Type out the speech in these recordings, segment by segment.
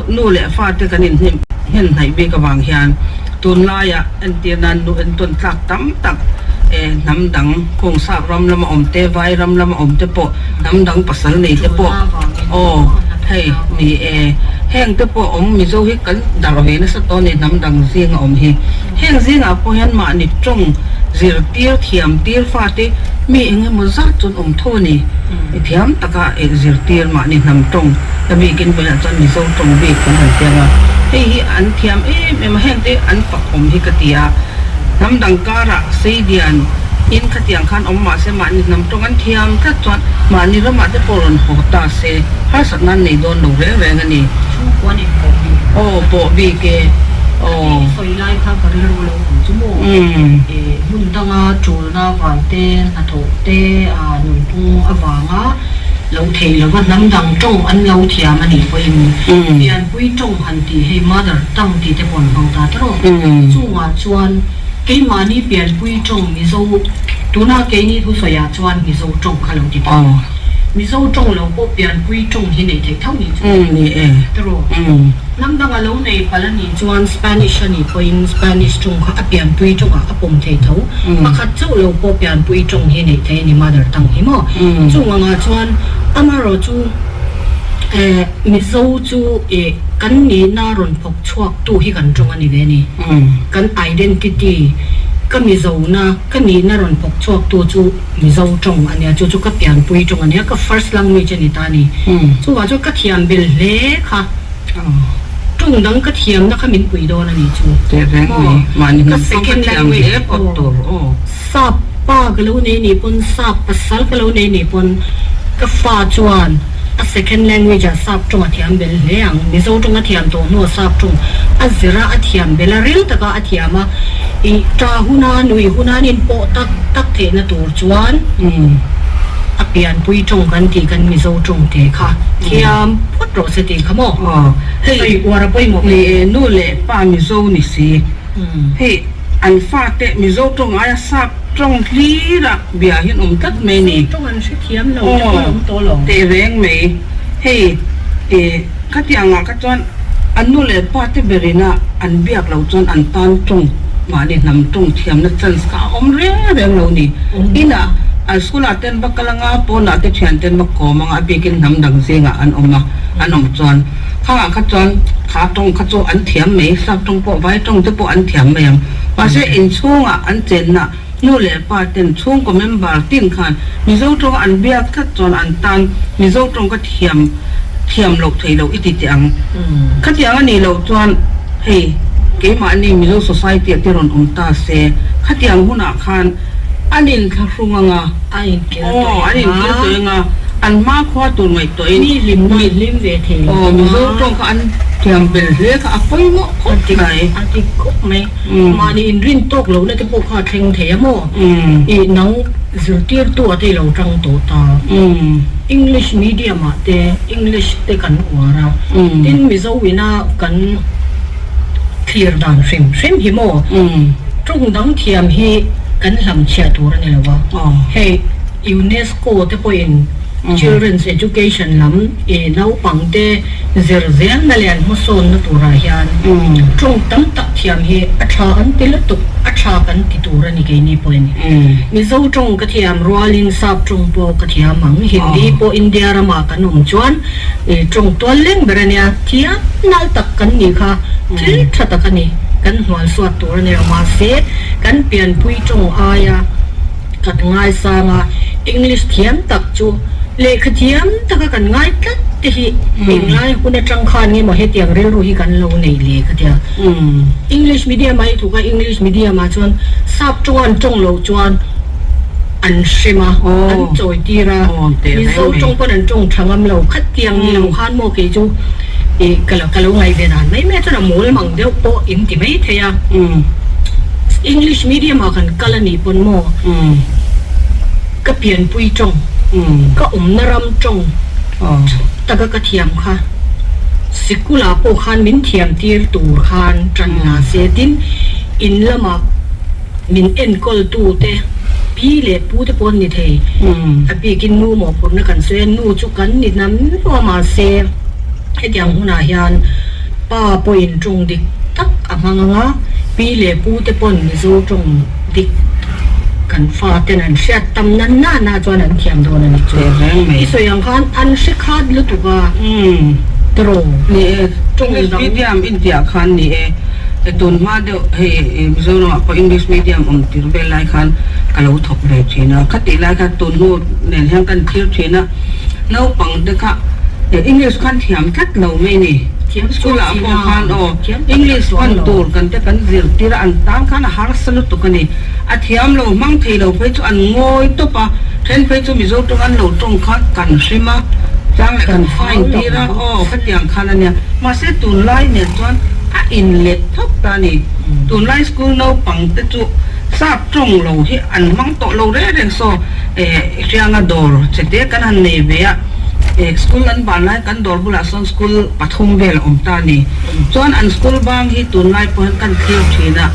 Nu leh fate kan inhnem hnen hnaih bik avang hian tunlaiah entir nan nu entawn tlak tam tak hnam dang kawng sap ram lama awm te, vai ram lama awm te pawh hnam dang pasal nei te pawh aw hei ni e heng te pawh awm Mizo hi kan darh ve nasa tawh a ni hnam dang zinga awm hi. Heng zingah pawh hian mahni tawng zirtir thiam tir fate mi eng emaw zat chuan awm tho a ni. I thiam taka eh zirtir mahni hnam tawng ta bikin vawiinah chuan Mizo tawng bik kan han tiang a, hei hi an thiam em em a, heng te an fak awm hi ka ti a. Hnam dang karah Seidian in khatiang khan awm mahse mahni hnam tawng an thiam tlat chuan mahni ramah te pawh rawn haw ta se harsatna an nei dawn lo reng reng a ni. Chhungkua nen pawh bik. Aw pawh bik e. Aw. Ka sawi lai kha ka rilru lo awm chu maw? Hmun danga tulna vang te, hnathawh te, nunphung avanga lo thei lova hnam dang tawng an lo thiam a nih pawhin pianpui tawng han tih hei mother tongue tih te pawh an hmang ta tawrh. Chungah chuan keimahni pianpui tawng Mizo tuna keini thusawiah chuan Mizo tawng kha lo ti ta. Mizo tawng lo pawh pianpui tawng hi nei theih tho ni chu. Tawrh. Hnam dang a lo nei palh a nih chuan Spanish a nih pawhin Spanish tawng kha a pianpui tawngah a pawm thei tho. Pakhat chauh lo pawh pianpui tawng hi neih theih a ni mother tongue hi maw. Chung angah chuan amaherawh chu Mizo chu kan nihna rawn phawk chhuak tu hi kan tawng a ni ve a ni. Kan identity, ka Mizona, ka nihna rawn phawk chhuak tu chu Mizo tawng a nia, chu chu ka pianpui tawng a nia, ka first language a ni ta a ni. Chuvang chuan ka thiam bel hle kha. Tawng dang ka thiamna kha min pui dawn a ni chu. Maw? Ka second language aw. Sap pa ka lo nei nih pawn, sap pasal ka lo nei nih pawn ka fa chuan a second language ah sap tawng a thiam bel hle ang. Mizo tawng a thiam tawh hnuah sap tawng a zir a, a thiam bel a, ril taka a thiam a. Ih ta huna nui huna an inpawh tak tak theihna tur chuan a pianpui tawng kan tih kan Mizo tawng te kha thiam phawt rawh se tih kha maw? Aw hei Sawi uar a pawimawh ni e nu leh pa Mizo ni si hei an fate Mizo tawng aia sap tawng hlir a bia hian awm tlat mai ni. Mizo tawng an hrethiam lo te pawh awm tawh lo. Teh reng mai hei e khatiang ah kha chuan an nu leh pa te berin a an biak lo chuan an tan tawng mahni hnam tawng thiamna chance kha a awm reng reng lo ni. Inah an school ah ten va kal anga pawnah te thian ten va kawm anga a bikin hnam dang zingah an awm a an awm chuan khangah kha chuan kha tawng kha chu an thiam mai sap tawng pawh vai tawng te pawh an thiam mai ang mahse inchhungah an chenna Nu leh pa ten chhungkaw member tin khan Mizo tawng an biak tlat chuan an tan Mizo tawng ka thiam thiam loh thei loh i ti teh ang. Khatiang a nih loh chuan hei keimahni Mizo society ah te rawn awm ta se khatiang hunah khan an inthlahrung anga aw an inkil tawih anga an hma khua tur ngaihtuahin Mi hlim na hlim ve thei lo aw Mizo tawng kha an thiam bel hle kha a pawimawh khawp mai. A ti khawp mai. Mahni inrin tawk lohna te pawh kha a thleng thei a maw? Ih nang zirtirtu ah te i lo tang tawh ta. English medium ah te English te kan uar a, tin Mizo ina kan thlir dan hrim hrim hi maw? Tawng dang thiam hi kan hlamchhiah tur a ni lo a. Hei UNESCO te pawhin Children's Education lam i naupang te zir zelna leh an hmasawnna turah hian tawng tam tak thiam hi a tha an ti lutuk, a tha kan ti tur a ni keini pawhin. Mizo tawng ka thiam rualin Sap tawng pawh ka thiam ang, Hindi pawh India ramah kan awm chuan tawng tual leng ber a nia, thiam nal tak kan nih kha thil tha tak a ni, kan hnual suat tur a ni lo mahse kan pianpui tawng aia Kan ngaisang a, English thiam tak chu lehkha thiam taka kan ngai tlat te hi englai hun atang khan nge maw hetiang rilru hi kan lo nei le ka tia. English medium ah i thuk a, English medium ah chuan sap tawng an tawng loh chuan an hrem a, an chawi tir a, Mizo tawng pawn an tawng tha ngam lo, khatiang ni lo khan maw kei chu ka lo ngaih ve dan mai mai a chuan a mawl mang deuh pawh in ti mai thei a. English medium ah kan kal a nih pawn maw ka pianpui tawng, ka awmna ram tawng taka ka thiam kha sikul ah pawh khan min thiam tir tur khan tan la se tin in lamah min enkawl tu te. Pi leh pu te pawh an ni thei. A bikin nu mawhphurhna kan sawi a, nu chu kan ni nam nuam mahse hetiang hunah hian pa pawhin tawng dik tak a hmang ang a, pi leh pu te pawn Mizo tawng dik kan fa ten an hriat tam na na na chuan an thiam dawn a ni chu. I sawi ang khan an hre khat lutuk a, tiraw? Ni e, English medium intiah khan ni e. Tun hma deuh hei Mizoramah pawh English medium awm tir vel lai khan ka lo thawk ve thin a, khatih lai khan tun hnu nen hian kan thlir thin a, naupang te kha English khan thiam tlat lo mai ni. School ah pawh khan aw English hman tur kan te kan zir tir a, an tan khan a harsa lutuk a ni. A thiam lo hmang thei lo phei chu an ngawi tawp a, then phei chu Mizo tawng an lo tawng kha kan hrim a, chang leh kan fine tir a, aw khatiang khan a nia. Mahse tunlai nen chuan a inlet thawk ta a ni. Tunlai school naupang te chu sap tawng lo hi an hmang tawh lo reng reng saw eh hrianga dawr che te kan han nei ve a, eh school an ban lai kan dawr bulah sawn school pathum vel a awm ta a ni. Chuan an school bang hi tunlai pawh hian kan thlir thin a,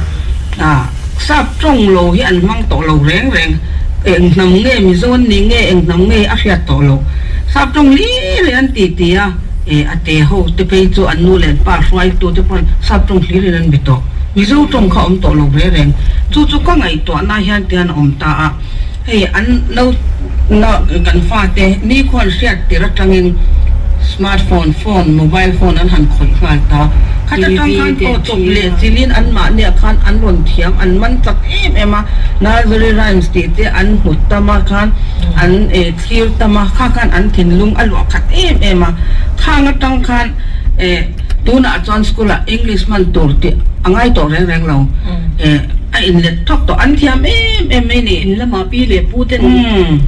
ah sap tawng lo hi an hmang tawh lo reng reng. Eng hnam nge Mizo an nih nge eng hnam nge a hriat tawh loh. Sap tawng hlir hi an ti ti a. E a te ho te phei chu an nu leh an pa hruaitu te pawn sap tawng hlir in an be tawh. Mizo tawng kha awm tawh lo ve reng. Chu chu ka ngaihtuahna hian tian a awm ta a. Hei an no na kan fate nikhuan hriat tir atangin smart phone, phone, mobile phone an han khawih nghal ta. Khata tang khan aw chawp leh chilin an mahniah khan an rawn thiam an man chak em em a. Nursery rhymes tih te an hmu tam a khan an e. Thlir tam a, kha khan an thinlung a luah khat em em a, khang atang khan eh tunah chuan school ah English hman tur tih a ngai tawh reng reng lo, eh a inlet thawk tawh, an thiam em em mai ni. In lamah pi leh pu ten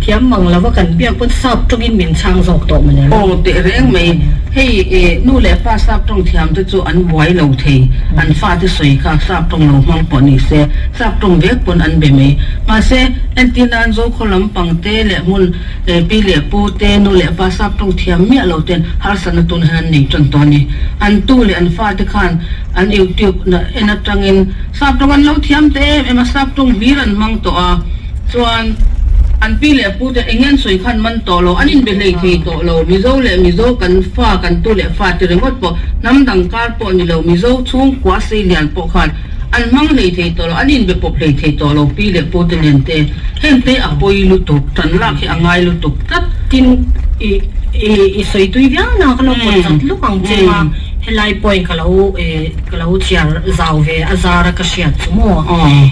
thiam mang lova kan biak pawn sap tawngin min chhang zawk tawh mawle. Aw teh reng mai, hei eh nu leh pa sap tawng thiam te chu an buai lo thei, an fate sawi kha sap tawng lo hmang pawh ni se, sap tawng vek pawn an be mai, mahse entir nan Zokhaw lampang te leh hmun pi leh pu te, nu leh pa sap tawng thiam miah lo ten harsatna tun hian an nei tan tawh a ni. An tu leh an fate khan an YouTube na en atangin sap tawng an lo thiam ta em em a, sap tawng hlir an hmang tawh a, chuan an pi leh pu te eng an sawi khan man tawh lo, an inbe hlei thei tawh lo. Mizo leh Mizo kan fa kan tu leh fate ringawt pawh hnam dang kar pawh ni lo, Mizo chhungkua sei lian pawh khan An hmang hlei thei tawh lo, an inbe pawp hlei thei tawh lo pi leh pu te nen te, heng te a pawi lutuk, tan lak hi a ngai lutuk tlat. Tin, i i i sawi tui viau na ka lo pawt chat luk ang che a, helai point ka lo ka lo chhiar zau ve a zar a ka hriat chu maw.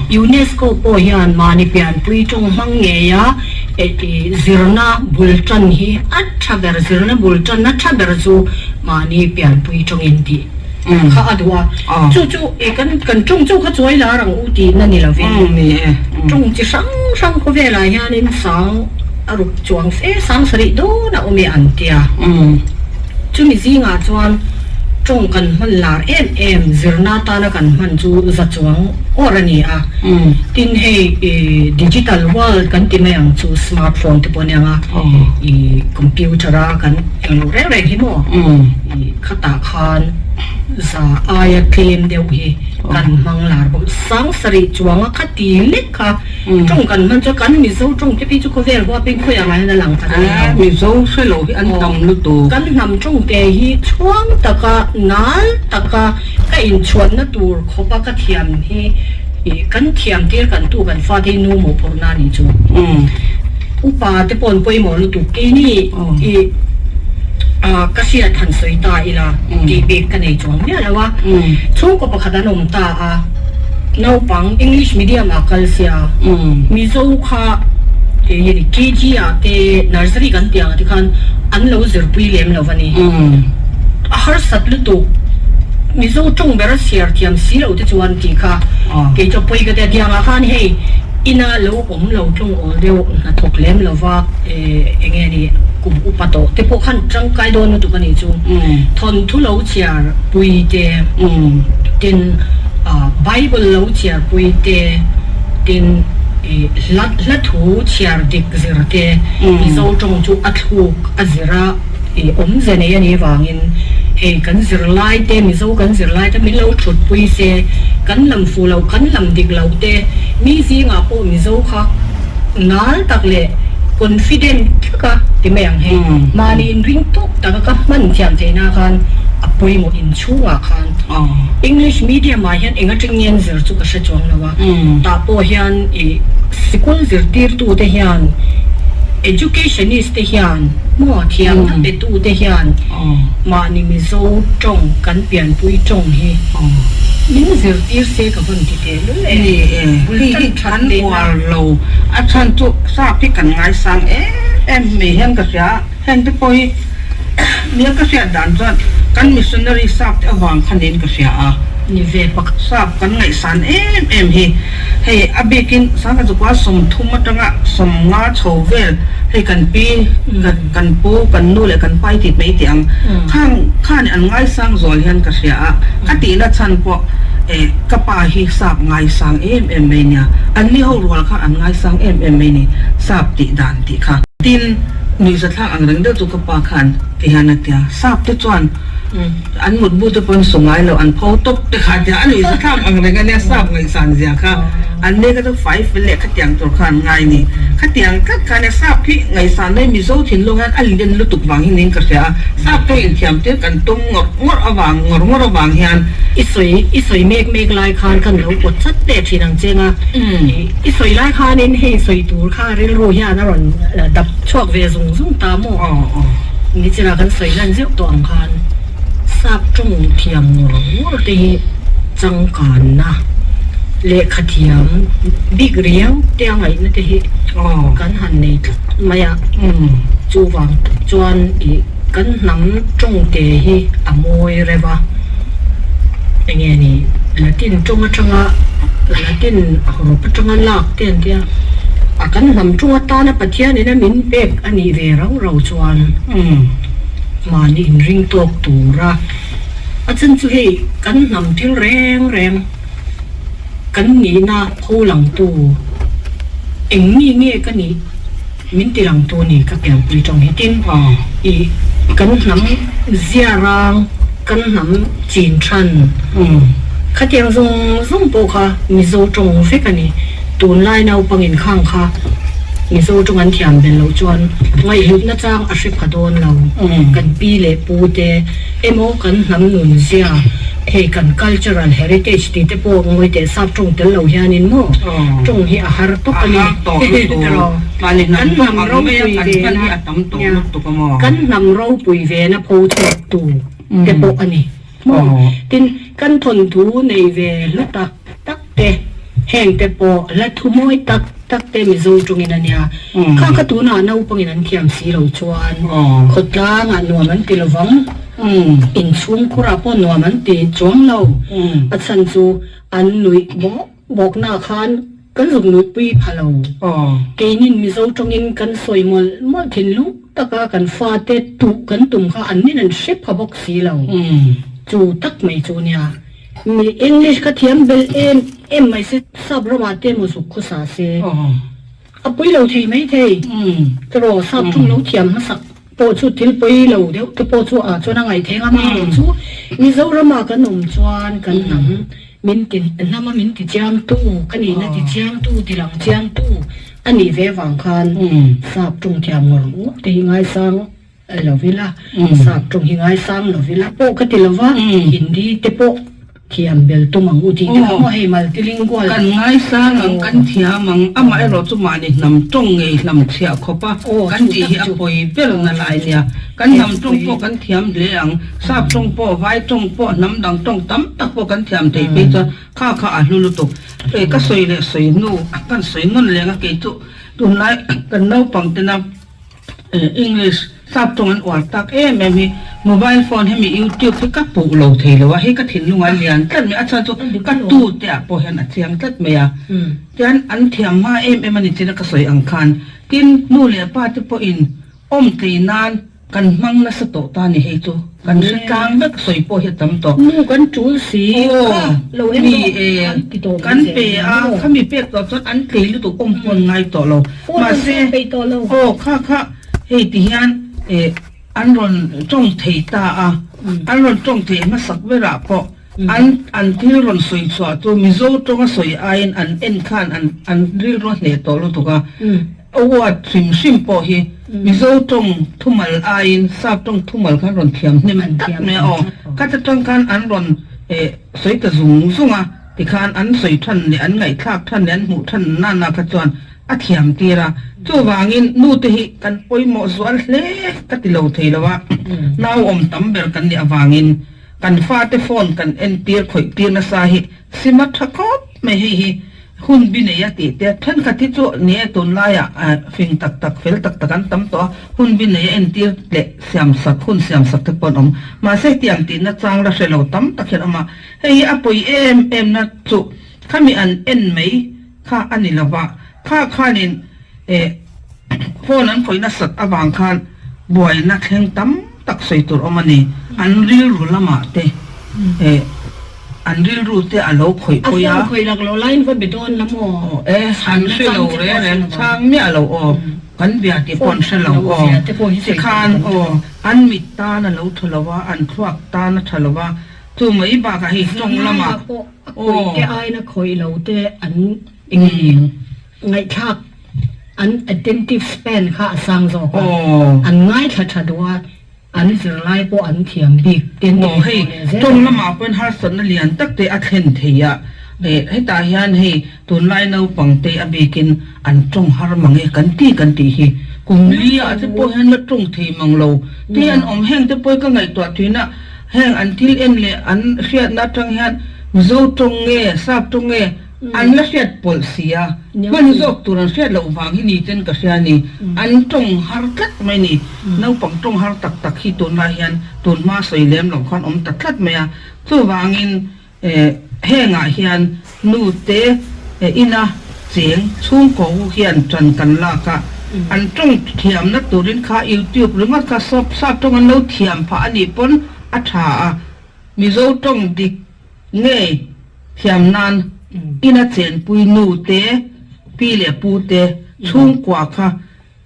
UNESCO pawh hian mahni pianpui tawng hmang ngei a, i zirna bul tan hi a tha ber, zirna bul tanna tha ber chu mahni pianpui tawngin tih. Kha a duh a, chu chu e kan kan tawng chu kha chuai lar ang u tihna ni lovin tawng chi hrang hrang khawvelah hianin sang a ruk chuang fe sang sarih dawn a awm e an tia. Chumi zingah chuan tawng kan hman lar em em zirna atana kan hman chu za chuang awr a ni a. Tin hei digital world kan ti mai ang chu smartphone te pawh aniang a, i computer a kan englo reng reng hi maw. Khatah khan za aia tlem deuh hi kan hmang lar bawk. Sang sarih chuanga kha ti lek kha tawng kan hman chuan kan Mizo tawng te phei chu khawvel huapin khawiah ngai hian a lang khat a ni lo. Mizo hre lo hi an tam lutuk. Kan hnam tawng te hi chhuang taka nal taka ka inchhuanna tur khawpa ka thiam hi kan thiam tir kan tu kan fate hi nu mawhphurhna a nih chu. Upa te pawh an pawimawh lutuk keini i. Ka hriat han sawi ta ila tih bik ka nei chuang miah lo a, chhungkaw pakhat an awm ta a, naupang English medium ah kal sia, Mizo kha KG ah te nursery kan tih ang ah te khan an lo zirpui lem lo a ni, a harsat lutuk, Mizo tawng ber a chhiar thiam si lo te chuan tih kha kei chu a pawi ka ti a, tiang ah khan hei ina lo awm lo tlawng awl deuh hnathawk lem lo va. Eng nge ni kum upa tawh te pawh khan tangkai dawn lutuk a nih chu. Thawnthu lo chhiar pui te, tin Bible lo chhiar pui te, tin hla hla thu chhiar dik zir te, Mizo tawng chu a thluk a zir a awmze nei a nih vangin hei kan zirlai te, Mizo kan zirlai te min lo thut pui se, kan lam fuh loh kan lam dik loh te, mi zingah pawh Mizo kha. nal tak leh confident taka ti mai ang hei. Mahni inring tawk taka ka hman thiam theihna khan a pawimawh inchhungah khan English medium ah hian eng atang nge an zir chu ka hre chuang lo a, tah pawh hian ih sikul zirtirtu te hian educationist te hian maw thiamna pe tu te hian mahni Mizo tawng kan pianpui tawng hi min zirtir se ka vawn ti teh lul e. Ni e, hei hi kan uar lo a chhan chu sap hi kan ngaisang em em mai hian ka hria a, heng te pawh hi nia ka hriat dan chuan kan missionary sap te avang kha niin ka hria a. Ni ve pakhat. Sap kan ngaihsan em em hi hei a bikin sangha chukua 30 atanga 50 chho vel hei kan pi kan pu kan nu leh kan pa i tih mai tih ang khang khan an ngaisang zual hian ka hria a ka tihna chhan pawh eh ka pa hi sap ngaisang em em mai nia an ni ho rual kha an ngaisang em em mai ni sap tih dan tih kha. Tin nuihzathlak ang reng deuh chu ka pa khan ti hian a tia sap te chuan An mutbu te pawn su ngai lo, an pho tawp te kha tia a nuih zathlak ang reng a nia, sap ngaihsan zia kha an nek a chu fai fel leh khatiang tur kha an ngai ni. Khatiang tlat kha nia sap hi ngaihsan mai Mizo thinlung hian a len lutuk vang hi niin ka hria a, sap te inthiam tir kan tum ngawr ngawr avang ngawr ngawr avang hian. I sawi i sawi mek mek lai khan kan lo pawt chat teh thin ang cheng a, i sawi lai khanin hei sawi tur kha rilru hian a rawn dap chhuak ve zung zung ta maw? Nichina kan sawi lan zeuh tawh ang khan sap tawng thiam ngawr ngawr te hi changkanna lehkha thiam bik riau te a ngaihna te hi kan han nei tlat mai a. Chuvang chuan ih kan hnam tawng te hi a mawi reuh a, enge ni Latin tawng atanga Latin hawrawp atanga lak te an tia a kan hnam tawng atana Pathian ina min pek a nih ve rau rau chuan mahni inring tawk tura a chan chu hei kan hnam thil reng reng kan nihna pho langtu eng mi nge ka nih min ti langtu a ni ka pianpui tawng hi tin ih kan hnam ziarang kan hnam chin than khatiang zawng zawng pawh kha Mizo tawng vek a ni. Tunlai naupang inkhang kha Mizo tawng an thiam bel loh chuan ngaihhlut nachang a hre pha dawn lo. Kan pi leh pu te emaw kan hnam nun zia hei kan cultural heritage tih te pawh ngawi teh sap tawng tel lo hianin maw tawng hi a har tawp a ni. Kan hnam ropui ve na kan hnam ropui ve na pho chhuak tu te pawh a ni maw. Tin kan thawnthu nei ve hlu tak tak te, heng te pawh hla thu mawi tak tak te Mizo tawngin a nia. Kha kha tunah naupangin an thiam si lo chuan khawtlangah nuam an ti lovang, inchhungkhurah pawh nuam an ti chuang lo. A chhan chu an nuih bawk bawknaah khan kan zuk nuihpui pha lo. Keinin Mizo tawngin kan sawi mawlh mawlh thinlung taka kan fate tuh kan tum kha an nin an hre pha bawk si lo. Chu tak mai chu nia. Mi English ka thiam bel em em mai se sap ramah te emaw zuk khawsa se a pui lo thei mai thei tiraw sap thung lo thiam hmasak pawh chu thil pawi lo deuh te pawh chu ah chuan a ngaih thei ngam ang chu Mizoram ah kan awm chuan kan hnam min ti hnam a min ti chiang tu ka nihna ti chiang tu ti lang chiang tu a nih ve vang khan sap tawng thiam ngawr ngawr te hi ngaisang Lo vila, sap tawng hi ngaisang lo vila pawh ka ti lo va, Hindi te pawh thiam bel tum ang u tih te kha maw hei multilingual. Kan ngaisang ang, kan thiam ang, amaherawh chu mahni hnam tawng ngei hlam chhiah khawp a, kan tih hi a pawi ber na lai nia. Kan hnam tawng pawh kan thiam hle ang, sap tawng pawh, vai tawng pawh, hnam dang tawng tam tak pawh kan thiam theih phei chuan kha kha a hlu lutuk. Hei ka sawi leh sawi hnu, kan sawi nawn leng a kei chu tunlai kan naupang tena English sap tawng an uar tak em em hi mobile phone hemi youtube hi ka puh lo thei lo a hei ka thinlung a lian tlat mai a chhan chu ka tu te ah pawh hian a chiang tlat mai a tian an thiam hma em em a ni chin a ka sawi ang khan tin nu leh pa te pawhin awm tlei nan kan hmang nasa tawh ta ni hei chu kan hre tlang vek sawi pawh hi a tam tawh. Nu kan tul si kha lo en rawh an ti tawh kan pe a khami pek tawh chuan an tlei lutuk awm pawn ngai tawh lo. Mahse, aw kha kha hei ti hian eh an rawn tawng thei ta a, an rawn tawng thei hmasak berah pawh. An an thil rawn sawi chhuah chu Mizo tawnga sawi aiin an en khan an an rilru a hneh tawh lutuk a. Award hrim hrim pawh hi Mizo tawng thumal aiin Sap tawng thumal khan rawn thiam hnem tlat mai a aw. Khat atang khan an rawn sawi ta zung zung a, tikhan an sawi than leh an ngaihthlak than leh an hmuh than nana kha chuan a thiam tir a. Chuvangin nute hi kan pawimawh zual hle ka ti lo thei lo a, nau awm tam ber kan nih avangin kan fate phone kan entir khawih tir nasa hi sim a tha khawp mai hei hi. Hun bi nei a tih te thenkhat hi chu ni e tunlaiah fing tak tak fel tak tak an tam tawh a, hun bi nei a entir leh siamsak hun siamsak te pawh an awm. Mahse hetiang tihna chang la hre lo tam tak hian awm a, hei hi a pawi em em na chu khami an en mai kha a ni lo va, kha khanin eh phone an khawih nasat avang khan buaina thleng tam tak sawi tur awm a ni, an rilru lamah te eh. An rilru te a lo khawih pawih a. A phone khawih lak loh laiin va be dawn la maw? Aw e, an hre lo reng reng, chhang miah lo aw, kan bia tih pawh an hre lo aw. Tikhan aw, an mit tan a lo tha lo a, an thluak tan a tha lo a, chu mai bakah hei tawng lamah aw. A khawih te aiin a khawih lo te an ngaihthlak an attentive span kha a sang zawk a, an ngaithla tha duh a. An zirlai pawh an thiam bik ten Aw hei tawng lamah pawhin harsatna lian tak te a thlen thei a, eh hetah hian hei tunlai naupang te a bikin an tawng har mang e kan ti kan tih hi kum li ah te pawh hian la tawng thei mang lo te an awm heng te pawh hi ka ngaihtuah thin a, heng an thil en leh an hriatna atang hian Mizo tawng nge Sap tawng nge An la hriat pawlh si a, hman zawk tur an hriat loh vang hi ni ten ka hria a ni. An tawng har tlat mai a ni. Naupang tawng har tak tak hi tunlai hian tunhma sawi lem loh khan awm ta tlat mai a. Chuvangin hengah hian nu te ina cheng chhungkaw hu hian ṭan kan lak a, an tawng thiamna turin kha YouTube ringawt kha sap tawng an lo thiam phah a nih pawn a ṭha a, Mizo tawng dik Ngei thiam nan ina chenpui nu te, pi leh pu te, chhungkua kha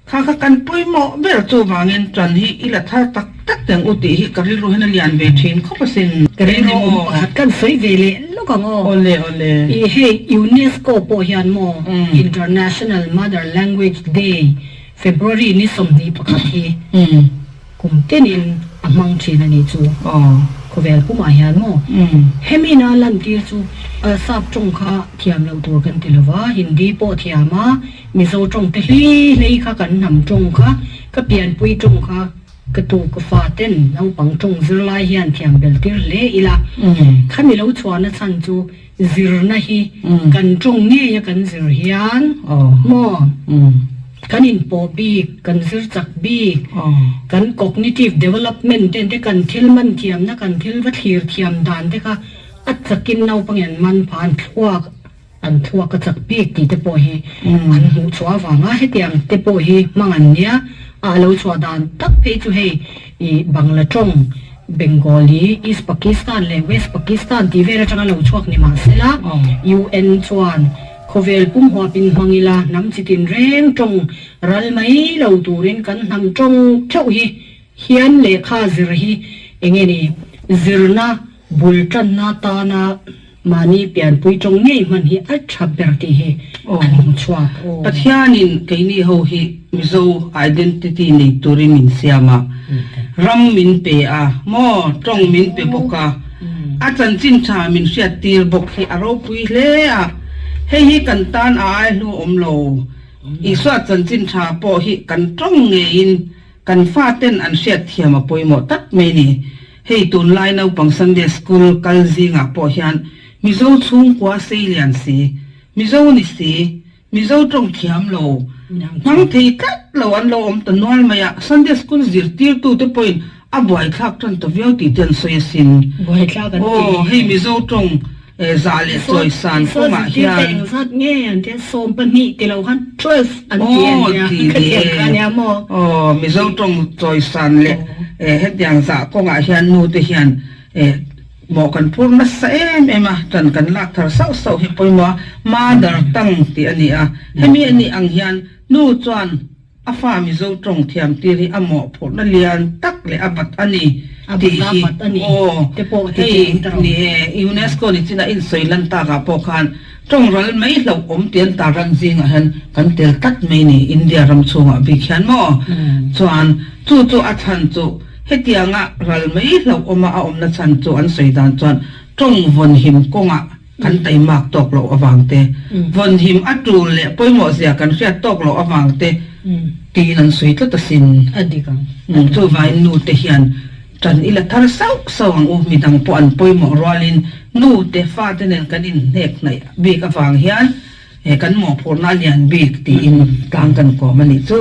kha kha kan pawimawh ber chuvangin ṭan hi i la thar tak tak teng u tih hi ka rilru hian a lian ve ṭhin khawp asin. Ka rilru awm pakhat kan sawi ve leh lawk ang aw. Awle awle. I hei UNESCO pawh hian maw International Mother Language Day February ni 21 hi Kum tenin a hmang thin a nih chu. Khawvel pumah hian maw? Hemi na lantir chu Sap tawng kha thiam loh tur kan ti lo va, Hindi pawh thiam a, Mizo tawng te hlei hlei kha kan hnam tawng kha, ka pianpui tawng kha ka tu ka fa ten naupang tawng zirlai hian thiam bel tir hle ila. Khami lo chhuahna chhan chu Zirna hi kan tawng ngei a kan zir hian maw kan inpawh bik, kan zir chak bik, kan cognitive development te te kan thil man thiamna, kan thil va thlir thiam dan te kha a chakin naupangin an man phah, an thluak an thluak a chak bik tih te pawh hi an hmuh chhuah avanga hetiang te pawh hi hmang an nia a lo chhuah dan tak phei chu hei ih Bangla tawng Bengali, East Pakistan leh West Pakistan tih vel atanga lo chhuak ni mah sela, UN chuan khawvel pum huapin hmang ila hnam chi tinreng tawng ral mai lo turin kan hnam tawng theuh hi hian lehkha zir hi eng nge ni zirna bul tanna atana mahni pianpui tawng ngei hman hi a tha ber tih hi an hmu chhuak. Pathianin keini ho hi Mizo identity nei turin min siam a, ram min pe a, maw tawng min pe bawk a, a chanchin tha min hriat tir bawk hi a ropui hle a, hei hi kan tan a ai hlu awm lo. Isua chanchin tha pawh hi kan tawng ngeiin Kan faten an hriat thiam a pawimawh tak mai ni. Hei tunlai naupang Sunday School kal zingah pawh hian Mizo chhungkua sei lian si, Mizo ni si, Mizo tawng thiam lo, hmang thei tlat lo an lo awm ta nual mai a, Sunday School zirtirtute pawhin a buaithlak tan ta viau tih te an sawi asin. Buaithlak an ti. Aw, hei Mizo tawng Zah leh chawi san kawngah hian. Engzat nge an tia 12 ti lo khan 12 an ti a nia ka thiam kha nia maw. Aw Mizo tawng chawi san leh hetiang zah kawngah hian nu te hian mawh kan phur nasa em em a, tan kan lak thar sauh sauh hi pawimawh a, mother tongue tih a ni a, hemi a nih ang hian nu chuan a fa Mizo tawng thiam tir hi a mawhphurhna lian tak leh a bat a ni. Tih hi aw hei ni e, UNESCO ni chin a insawi lan takah pawh khan tawng ral mai hlauh awm tih an tar ran zingah hian kan tel tlat mai ni India ram chhungah bik hian maw? Chuan chu chu a chhan chu hetianga ral mai hlauh awma a awmna chhan chu an sawi dan chuan tawng vawnhim kawngah kan taimak tawk loh avang te, vawnhim a tul leh pawimawh zia kan hriat tawk loh avang te tiin an sawi tlat asin. A dik ang. Chuvangin nu te hian ṭan ila thar sauh sauh ang u, midang pawh an pawimawh rualin nu te fa te nen kan inhnek hnaih bik avang hian kan mawhphurhna a lian bik tiin tlang kan kawm a nih chu.